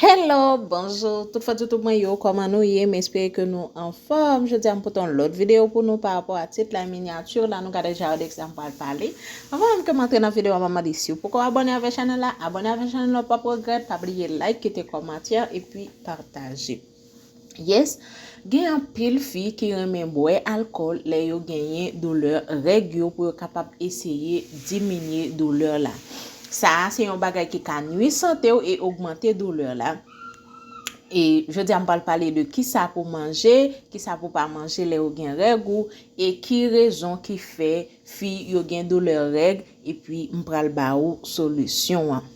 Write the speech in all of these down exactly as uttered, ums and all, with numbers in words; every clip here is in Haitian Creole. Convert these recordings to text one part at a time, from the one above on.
Hello, bonjou, tout fans YouTube mwen yo, kòman nou ye? M espere ke nou anfòm. Jodi a m pote yon lòt videyo pou nou pa rapò a tit la, minyati la, nou gade jarèt de kisa m pral pale. Anvan menm ke m antre nan videyo a, m ap mande si w poko abòne avèk chanèl la, abòne avèk chanèl la, w p ap regrèt, pa bliye like, kite kòmantè, epi pataje. Yes, gen anpil fi ki renmen bwè alkòl lè yo genyen doulè règ yo pou yo kapab eseye diminye doulè la. Sa a se yon bagay ki ka nwi sante w e ogmante doulè la. E jodi a m pral pale de kisa pou manje, kisa pou pa manje lè yo gen règ ou, e ki rezon ki fè fi yo gen doulè règ, epi m pral ba ou solisyon an.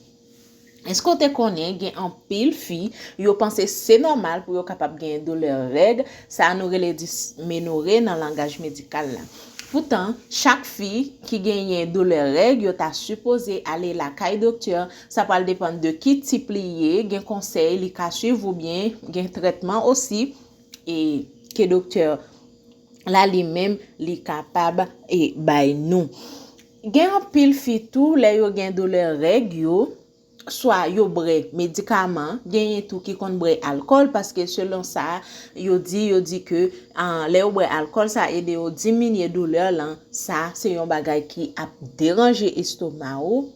Èske w te konnen gen anpil fi, yo panse se nòmal pou yo kapab gen doulè règ, sa a nou rele dismenore nan langaj medikal la. Poutan, chak fi ki genyen doulè règ, yo ta sipoze ale lakay doktè, sa pral depann de ki tip li ye, gen konsèy li ka swiv oubyen gen trètman osi, e ke doktè la li menm li kapab e bay nou. Gen anpil fi tou, lè yo gen doulè règ yo, swa yo bwè medikaman, genyen tou ki konn bwè alkòl, paske selon sa yo di, yo di ke ah, lè yo bwè alkòl, sa ede yo diminye doulè lan, sa se yon bagay ki ap deranje estoma ou.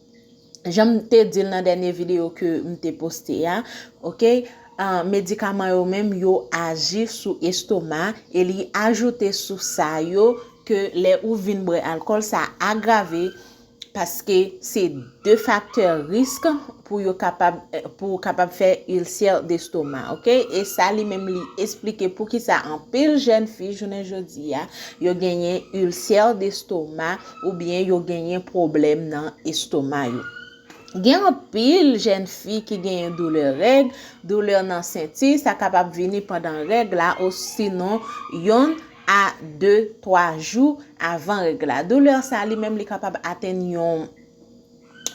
Jan m te di l nan dènye videyo ke m te poste a, oke? Ah, medikaman yo menm, yo aji sou estoma e li ajoute sou sa yo ke lè ou vin bwè alkòl, sa agrave paske se de faktè risk pou yo kapab, eh, pou w kapab fè ilsè destoma, oke? E sa li menm li esplike poukisa anpil jèn fi jounen jodi a, yo genyen ilsè destoma oubyen yo genyen pwoblèm nan estoma yo. Gen anpil jèn fi ki genyen doulè règ, doulè nan senti, sa kapab vini pandan règ la, osinon yonn a de, twa jou avan règ la. Doulè sa li menm li kapab atenn yon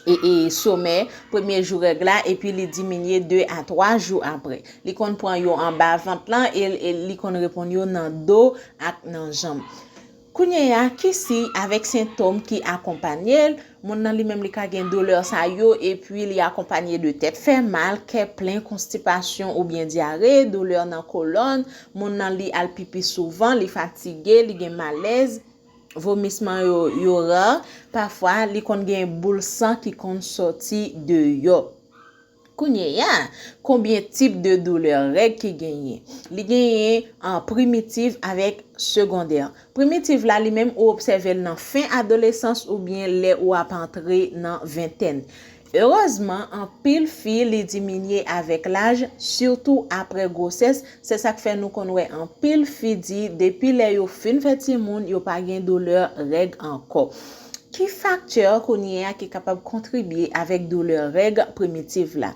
e, e, somè premye jou règ la, epi li diminye de a twa jou apre. Li konn pran yo anba vant lan e, e li konn reponn yo nan do ak nan janm. Kounye a, ki siy avèk sentòm ki akonpanye l? Moun nan li menm li ka gen doulè sa yo, epi li akonpanye de tèt fè mal, kè plen, konstipasyon oubyen dyare, doulè nan kolòn, moun nan li al pipi souvan, li fatige, li gen malèz, vomisman yo, yo ra, pafwa li konn gen boul san ki konn sòti deyò. Kounye a, konbyen tip de doulè règ ki genyen? Li genyen an primitiv avèk segondè. Primitiv la, li menm ou obsève l nan fen adolesans oubyen lè ou ap antre nan ventèn. Erezman, anpil fi li diminye avèk laj, sitou apre gwosès. Se sa k fè nou konn wè anpil fi di depi lè yo fin fè timoun, yo pa gen doulè règ ankò. Ki faktè kounye a ki kapab kontribye avèk doulè règ primitiv la?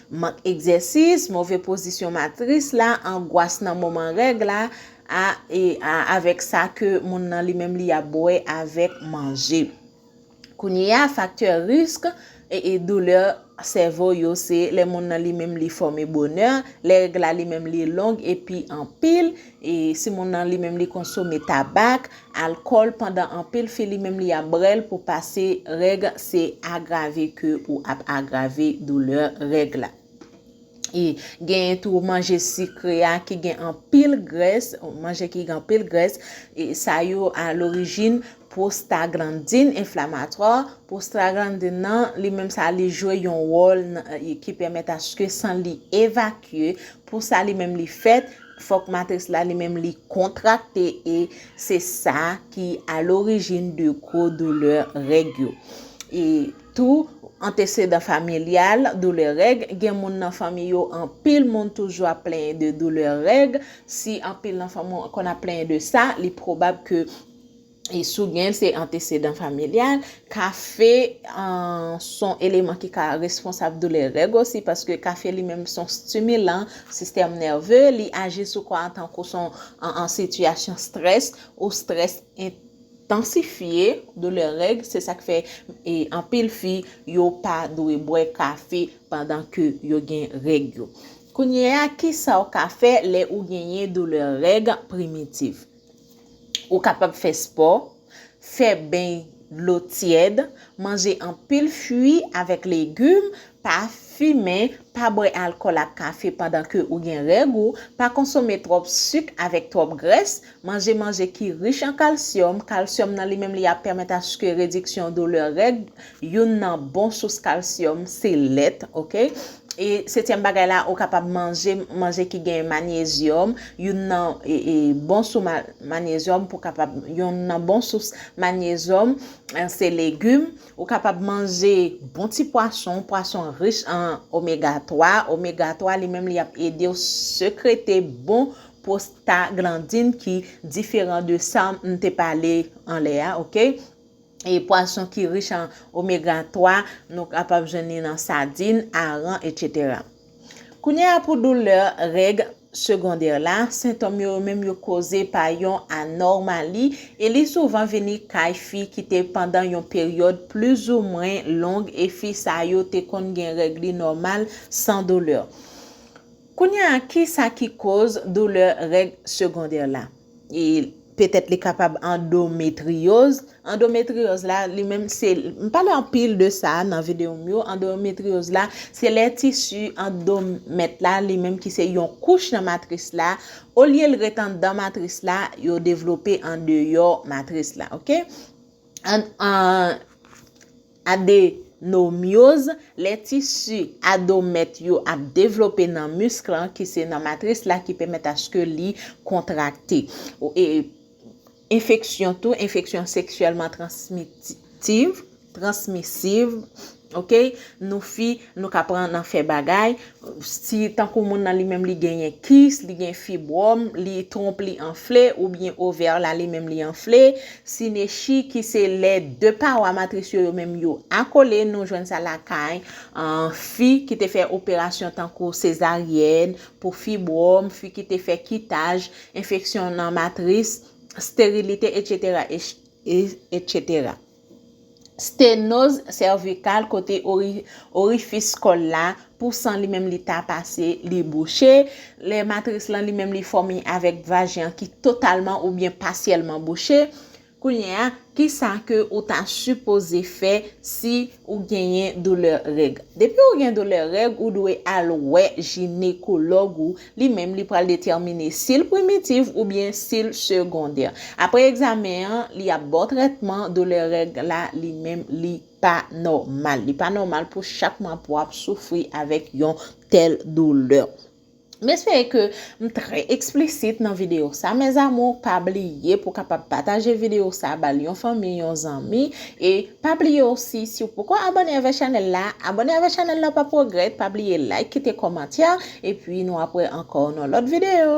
Mank egzèsis, move pozisyon matris la, angwas nan moman règ la, a, e a, avèk sa ke moun nan li menm li ap bwè avèk manje. Kounye a, faktè risk e, e doulè sèvo yo se lè moun nan li menm li fòme bonè, lè règ la li menm li long epi anpil, e si moun nan li menm li konsome tabak, alkòl, pandan anpil fi li menm li ap bwè l pou pase règ, se agrave ke ou ap agrave doulè règ la. E genyen tou manje sikre a ki gen anpil grès, manje ki gen anpil grès, e sa yo a lorijin pwostaglandin enflamatwa. Pwostaglandin nan, li menm sa, li jwe yon wòl nan, e ki pèmèt aske san li evakye. Pou sa li menm li fèt, fòk matris la li menm li kontrakte, e se sa ki a lorijin de gwo doulè règ yo. E tou, antesedan familyal, doulè règ, gen moun nan fanmi yo, anpil moun toujou ap plenyen de doulè règ. Si anpil nan fanmi w konn ap plenyen de sa, li pwobab ke, e si w gen l, se antesedan familyal. Kafe, an, s on eleman ki ka responsab doulè règ osi, paske kafe li menm s on stimilan sistèm nève, li aji sou kò a tankou s on, an, an sitiyasyon strès, ou strès entansifye doulè règ, se sa k fè, e, anpil fi yo pa dwe bwè kafe pandan ke yo gen règ yo. Kounye a, kisa w ka fè lè ou genyen doulè règ primitiv? Ou kapab fè spò, fè beny dlo tyèd, manje anpil fwi avèk legim, pa fimen, pa bwè alkòl ak kafe pandan ke ou gen règ ou, pa konsome twòp sik avèk twòp grès, manje manje ki rich an kalsyòm. Kalsyòm nan li menm li ap pèmèt aske rediksyon doulè règ. Youn nan bon sous kalsyòm se lèt, oke? E setyèm bagay la, ou kapab manje manje ki gen manyezyòm. Youn nan e, e, bon sous ma- manyezyòm pou kapab youn nan bon sous manyezyòm, eh, se legim. Ou kapab manje bon ti pwason, pwason rich an omega twa. Omega twa li menm li ap ede w sekrete bon pwostaglandin ki diferan de sa m te pale anlè a, oke? E pwason ki rich an omega twa, nou kapab jwenn li nan sadin, aran, etsetera. Kounye a pou doulè règ segondè la, sentòm yo menm yo koze pa yon anòmali e li souvan vini kay fi ki te pandan yon peryòd plizoumwen long e fi sa yo te konn gen règ li nòmal san doulè. Kounye a, ki sa ki koz doulè règ segondè la? E petèt li kapab andometriyoz. Andometriyoz la, li menm se, m pale anpil de sa nan videyo m yo. Andometriyoz la, se lè tisi andomèt la, li menm ki se yon kouch nan matris la, olye l ret anndan matris la, yo devlope andeyò matris la, oke? An, an, adenomyoz, lè tisi adomèt yo ap devlope nan misk lan, ki se nan matris la, ki pèmèt aske li kontrakte. E, enfeksyon tou, enfeksyon seksyèlman transmitiv, transmisiv, oke? Nou fi, nou ka pran nan fè bagay. Si tankou moun nan li menm li genyen kis, li gen fibwòm, li twonp li anfle, oubyen ovè la li menm li anfle, sinechi ki se lè de pawa matris yo, yo menm yo akole, nou jwenn sa lakay, an, fi ki te fè operasyon tankou sezaryèn, pou fibwòm, fi ki te fè kitaj, enfeksyon nan matris, sterilite, etsetera, e, e, etsetera. Stenoz sèvikal, kote ori, orifis kòl la, pou san li menm li ta pase, li bouche. Lè matris lan li menm li fòme avèk vajen an ki totalman oubyen pasyèlman bouche. Kounye a, ki sa ke ou ta sipoze fè si ou genyen doulè règ? Depi ou gen doulè règ, ou dwe al wè jinekològ ou. Li menm, li pral detèmine si l primitiv oubyen si l segondè. Apre egzamen an, li ap ba w trètman. Doulè règ la, li menm, li pa nòmal. Li pa nòmal pou chak mwa pou w ap soufri avèk yon tèl doulè. M espere ke m trè eksplisit nan videyo sa, mes amours. Pa bliye pou w kapab pataje videyo sa, ba l yon fanmi, yon zanmi. E pa bliye osi, si w poko abòne avèk chanèl la, abòne avèk chanèl la, w p ap regrèt. Pa bliye like, kite kòmantè. Epi nou ap wè ankò nan lòt videyo.